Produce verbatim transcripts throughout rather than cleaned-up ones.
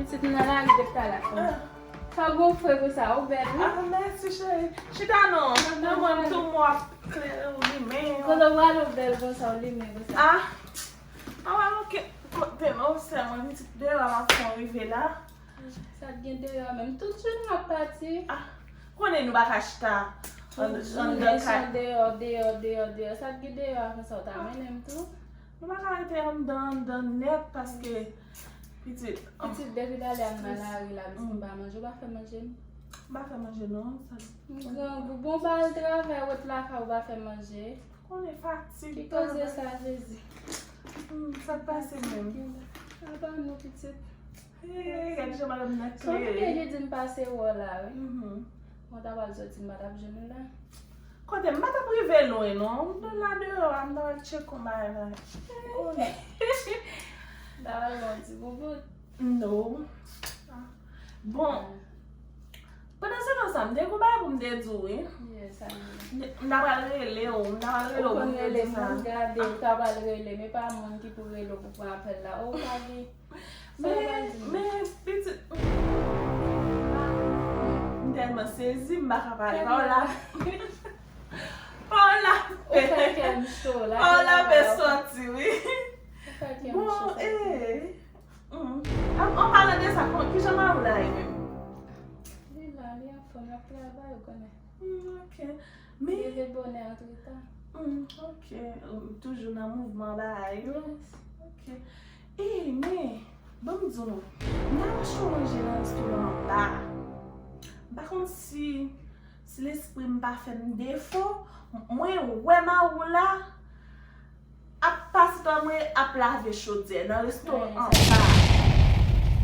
Pitit m nan lari depi talè. Ah. Sa w gon fre konsa, ou bèl, wi. Ah, mèsi, cheri. Chita non. Mwen menm tou, mwen ap klere, ou limen. Kote w prale, ou bèl konsa, ou limen konsa. Ah. Ah, wè, ok. Kote non, sè mwen, pitit deyò a, m ap fè yon rive la. Sa t gen deyò a menm? Tout jounen w ap pati. Ah, konnen nou pa ka chita anndan kay. Deyò, deyò, deyò, deyò. Sa t gen deyò a konsa, w ta mennen m tou. Nou pa ka rete anndan, anndan nèt, paske pitit, pitit depi talè a m nan lari la, pitit m pa manje, ou pa fè manje m. M pa fè manje non. M grangou, bon, ba al travay, ou ret lakay, ou pa fè manje. Konnen fatig. Ki koze sa, Jezi? Hmm, sa k pase menm? Apa nou pitit. Hey, gade jan madanm nan klere. Son mwen te di m pase wè w la, wi. Mhm. Mwen ta pral soti, m pa t ap jwenn ou la. Kote, m pa t ap rive lwen, non. M te la deyò a, m ta pral tcheke yon bagay la. Konnen. M ta pral ba w ti boubout. No. Bon. Pandan se tan sa, m te gon bagay pou m te di w, wi. Yes, I know. M ta pral rele w, m ta pral rele w pou m te di sa. Ou konn rele m, m gade, ou ta pral rele m, e pa moun ki pou rele w pou pran apèl la. Ou pa gen. Men, men, pitit, m tèlman sezi, m pa ka pale. Paola. Paola. Ou fè kè m cho la. Paola fè sòti, wi. Ou fè kè m cho. Bon, eh. Mm. An, an palan de sa, kon, kijan mari w la ye menm? Li la, li anfòm, l ap travay, ou konnen. Mm, ok. Men leve bonè, antre ta. Mm, ok. Ou toujou nan mouvman bagay yo. Yes. Ok. E, men, ban m di w non. M t al achte yon manje nan restoran anba a. M pa konn si, si lespri m pa fè m defo. M, mwen wè mari w la ap pase twal mwen ap lave chodyè nan restoran anba.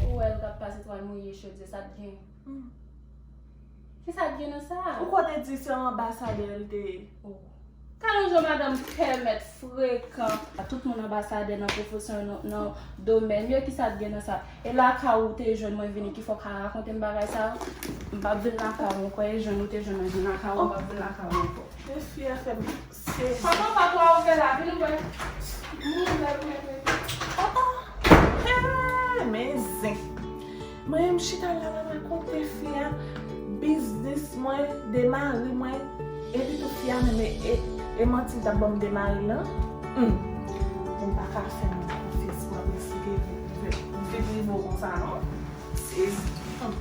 Ou wè l k ap pase twal mouye chodyè, sa t gen? Hmm. Kisa k gen nan sa? Ou kwè w te di se yon anbasadè l te ye? Oh. Gade yon jan madanm pèmèt frekan. Tout moun anbasadè nan pwofesyon yo, nan, nan domèn yo, kisa k gen nan sa? E lakay ou te jwenn mwen vini ki fè w ka rakonte m bagay sa yo? M p ap vin lakay ou ankò, e jwenn ou te jwenn mwen vin lakay ou, m p ap vin lakay ou ankò. Men fi a fè m sezi. Papa, papa, ou fè la, vin wè. Moun lè pou mwen. Papa, hey, men zen. Mwen, m chita la, m ap rakonte fi a biznis mwen, de mari mwen, epi tou fi a menm, e, e, e manti l t ap ban m de mari l lan. Hmm. Bon, m pa ka fè moun konfyans pou ap esplike vin rive w konsa, non. Sezi. Hmm.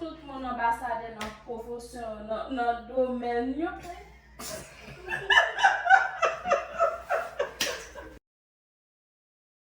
Tout moun anbasadè nan pwofesyon, nan, nan domèn yo.